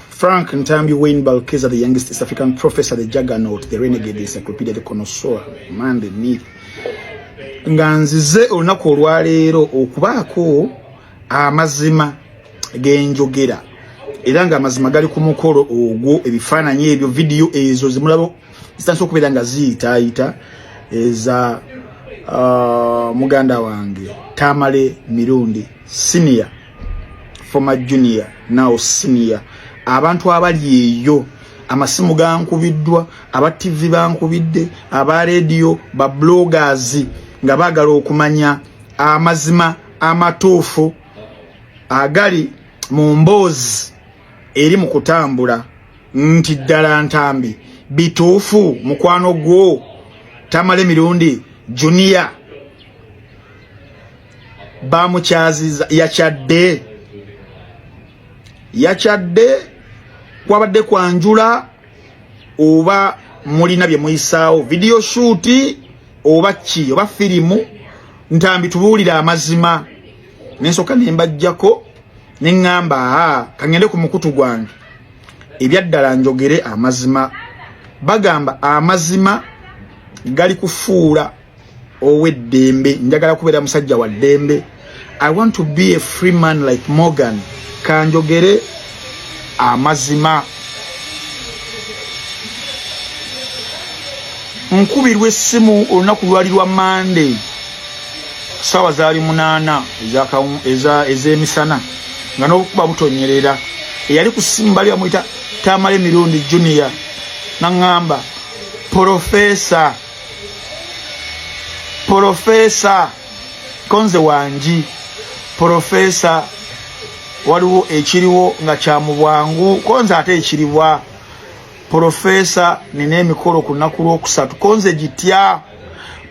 Frank Ntambi Wayne Balkeza, the youngest East African professor, the juggernaut, the renegade, the encyclopedia, the connoisseur, man, the myth. Nga nzize olunaku olwaleero okubaako amazima genjogera, era nga amazima gali ku mukolo ogwo. Ebifaananyi ebyo, vidiyo ezo zimulaba zitandise okubeera nga ziyitaayita eza muganda wange Tamale Mirundi Senior, former junior, now senior. Abantu abali eyo amasimu gankubiddwa, aba TV bankubidde, aba radio, ba bloggers, nga baagala okumanya amazima amatuufu agali mu mboozi eri mu kutambula nti ddala Ntambi bituufu mukwano gwo Tamale Mirundi Junior bamukyaziza, yakyadde, yakyadde, kwabadde kwanjula oba mulina bye muyisaawo, video shoot oba ki oba firimu? Ntambi, tubuulire amazima. Nensooka nembajjako neŋŋamba, aa, kaŋŋende ku mukutu gwange ebyaddala njogere amazima. Bagamba amazima gali kufuula ow'eddembe. Njagala kubeera musajja wa ddembe. I want to be a free man like Morgan. Kanjogere amazima. Nkubirwa essimu olunaku lwali lwa Monday, saawa zaali 8 ez'emisana, nga n'obukuba butonyerera. Eyali ku ssimu bali bamuyita Tamale Mirundi Junior, naŋŋamba, "Profesa, Profesa." Konze wangi, "Profesa, waliwo ekiriwo nga kya mu bwangu." Konze, "Ate ekiriwa, Profesa?" "Nina emikolo ku lunaku lwokusatu." Konze, "Gitya,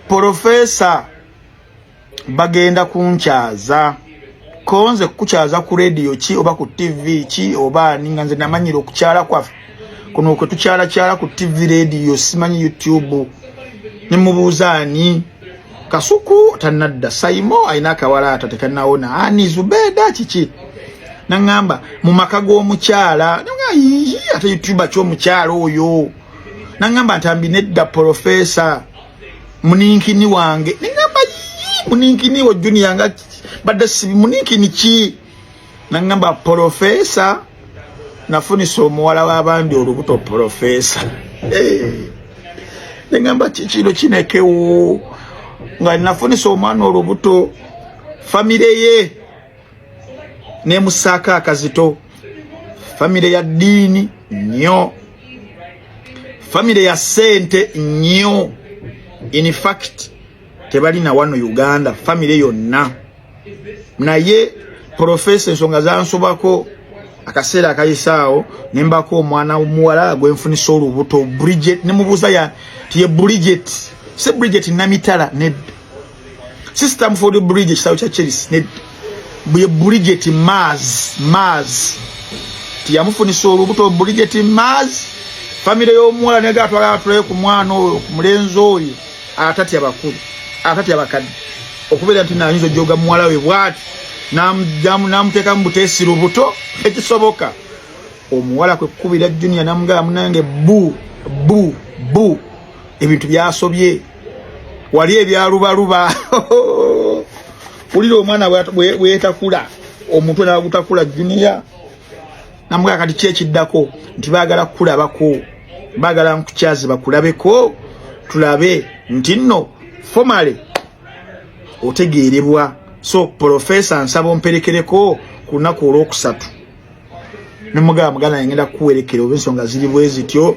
Profesa?" "Bagenda kunkyaza." Konze, "Kukukyaza ku rediyo ki oba ku TV ki oba ani?" Nga nze namanyira okukyala kwaffe kuno kwe tukyalakyala ku TV, rediyo, simanyi YouTube. Nemubuuza, "Ani?" "Kasuku tanadda, Saimo alina akawalaata tekanawona, ani Zubeda kiki?" Naŋŋamba, "Mu maka g'omukyala." Ate YouTuber ky'omukyala oyo? Naŋŋamba, "Ntambi, nedda, Profesa, muninkini wange." Neŋŋamba, "Muninkini wo Junior nga badde sibi, muninkini ki?" Naŋŋamba, "Profesa, nafunisa omuwala w'abandi olubuto, Profesa." Hey. Neŋŋamba, "Kikino kinekewo nga nafunisa omwana olubuto." Famire ye nemusaako akazito, famire ya ddiini nnyo, famire ya ssente nnyo. In fact tebalina wano Uganda famire yonna. Naye Profesa, ensonga zansobako. Akaseera akayisaawo nembako omwana omuwala gwenfunisa olubuto, Bridget. Nemubuuza ya tiye Bridget? Si Bridget Namitala? Nedda. Si Stamford Bridge, ekisawo kya Chelsea? Nedda. Bwe Bridget Mars, Mars tiyamufunisa olubuto Bridget Mars. Famire y'omuwala negatwala atulayo ku mwana oyo, ku mulenzi oyo atatya bakulu, atatya bakadde, okubeera nti nayinza ojoga muwala we bwati namuteekamu buteesi lubuto ekisoboka. Omuwala kwekukubira Junior namugamba, "Munange, bu bu bu ebintu byasobye wali ebyalubaluba." Wulira omwana bwetakula omutwe nagutakula. Junior namugamba, "Kati ki ekiddako?" Nti, "Baagala kukulabako, baagala nkukyazi bakulabeko, tulabe nti nno formally otegeerebwa. So Profesa, nsaba omperekereko ku lunaku olwokusatu." Nemugamba, "Muganda, ngenda kukuwerekera oba ensonga ziri bwe zityo."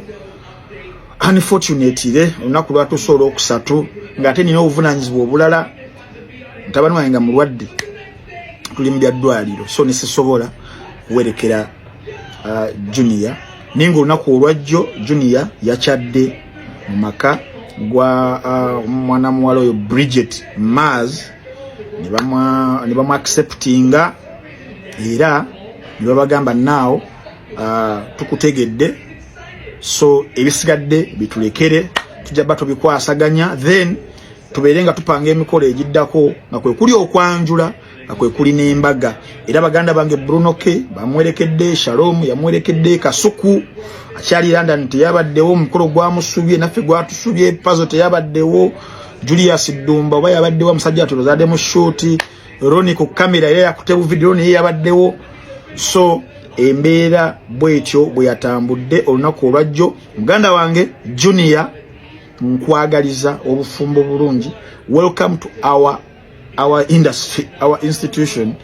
Unfortunately olunaku lwatuuse olwokusatu ng'ate nina obuvunanyizibwa obulala, mutabani wange nga mulwadde, tuli mu byaddwaliro, so nesisobola kuwerekera Junior. Naye nga olunaku olwajjo Junior yakyadde mu maka gwa mwana muwala oyo Bridget Mars, ne bamu acceptinga era ne babagamba, "Naawo tukutegedde, so ebisigadde bitulekere, tujja ba tubikwasaganya, then tubeere nga tupanga emikolo egiddako nga kwe kuli okwanjula Nga kwe kuli n'embaga. Era baganda bange, Bruno K bamuwerekedde, Shalom yamuwerekedde, Kasuku akyali London teyabaddewo, omukolo gwamusubye, naffe gwatusubye. Pazo teyabaddewo, Julius Ddumba oba yabaddewo, omusajja atulozadde mu shoot. Roni ku kamera era yakute buvidiyo, naye yabaddewo. So embeera bwetyo bwe yatambudde olunaku olwajjo. Muganda wange Junior, nkwagaliza obufumbo bulungi. Welcome to our industry, our institution.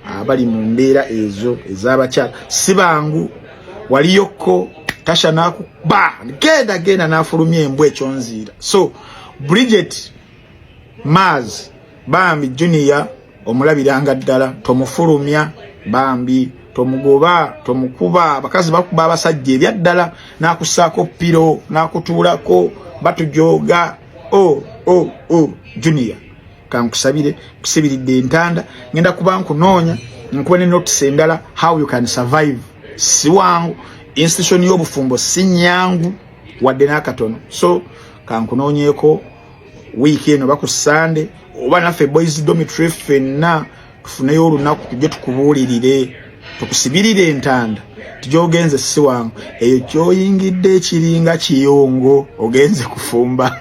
Abali mu mbeera ezo ez'abakyala si bangu. Waliyokko Tasha nakuba, genda genda, nafulumya embwa ekyonziira. So Bridget Mars, bambi Junior omulabiranga ddala, tomufulumya bambi, tomugoba, tomukuba. Abakazi bakuba abasajja ebyaddala, nakusaako pillow, nakutuulako, batujoga. O o o Junior, kankusabire, kusibiridde entanda. Ngenda kuba nkunoonya, nkuba ne notice endala how you can survive. Si wangu, institution y'obufumbo si nyangu wadde n'akatono. So kankunoonyeeko wiiki eno oba ku Sande, oba naffe boys dormitory ffenna tufuneyo olunaku tujje tukubuulirire, tukusibirire entanda. Tugyogenze, si wangu eyo kyoyingidde, ekiringa kiyongo ogenze kufumba.